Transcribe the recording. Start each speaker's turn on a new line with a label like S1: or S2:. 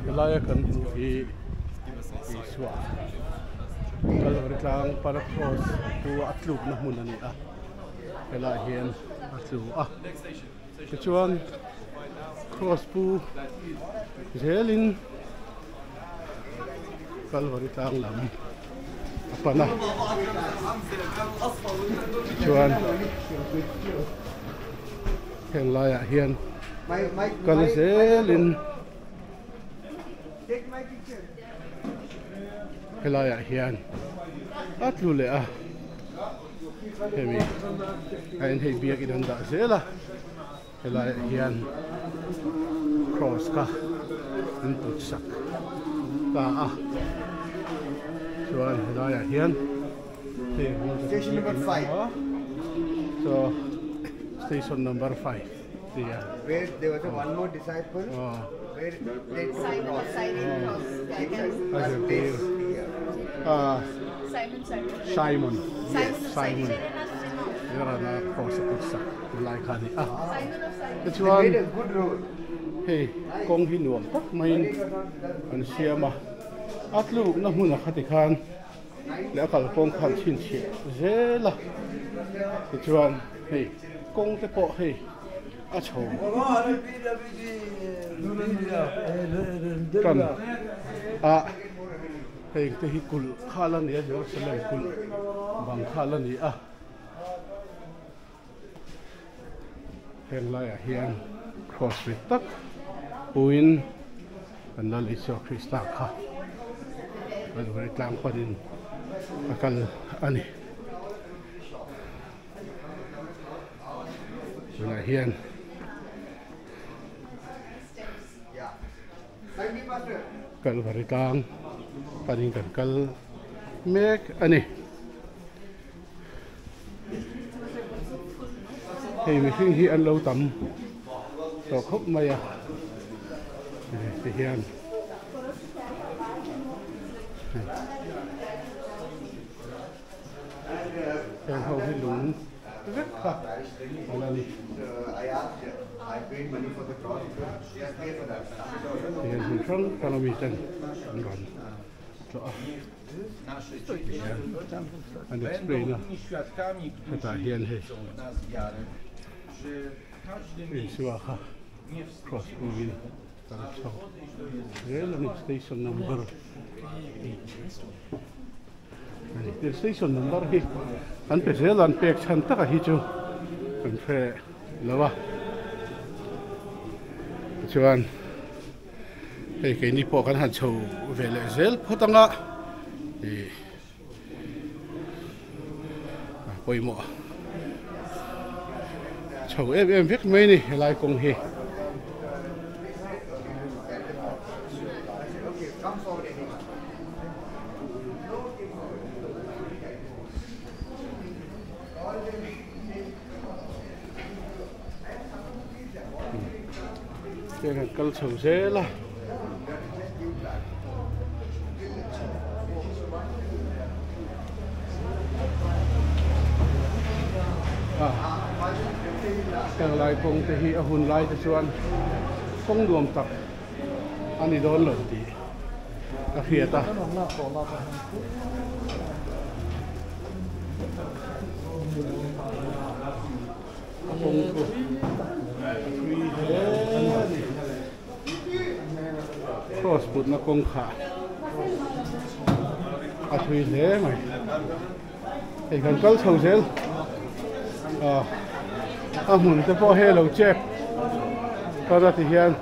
S1: Helaia kan hmuh hi Isua Kalvari tlang pana cross chu a tlukna hmun a ni a, helaiah hian a tlu a. Tichuan cross pu zelin Kalvari tlang lam a pan a, tichuan heng laiah hian kal zelin helaiah hian a tlu leh a. Hemi a in hei biakin an dah zel a helaiah hian cross kha an put sak ta a chuan helaiah hian hei
S2: Station number 5
S1: so station number 5 tia
S2: Where there was a one more disciple where they took the cross.
S1: A zirtir ah Simon Simon Verana cross a put sak lai kha a ni a tichuan hei kawng hi nuam tak maiin an siam a a tlukna hmun a khati khan leh a kalkawng khan chhinchhiah zel a tichuan hei kawng te pawh hei a chho tan a heng te hi kulh khal a ni a Jerusalem kulh bang khal a ni a heng laiah hian cross rit tak puiin kan Lal Isua Krista kha Kalvari tlang panin a kal a ni. Tunah hian Kalvari tlang panin kan kal mek a ni. Hei mihring hi an lo tam tawh khawp mai a ti hian. Heng ho hi lung vek kha a la ni. Tihian hmun hrang hrang ami ten an rawn tlawh a. Tihian an explain a hetah hian hei Isua kha cross uvin kan chho zel a ni station number 8. Station number hi an pe zel a an pek chhan taka hi chu kan hre lo a tichuan hei keini pawh kan han chho ve leh zel phawt anga ih a pawimawh chho em em vek mai a ni helai kawng hi. Heng an kal chho zel a. Heng lai kawng te hi a hun lai te chuan kawng nuam tak a ni dawn lo tih a hriat a. A kawng chu a thui hle a ni. Cross putna kawng kha a thui hle mai. Hei kan kal chho zel a hmun te pawh hei a lo chep kar a ti hian.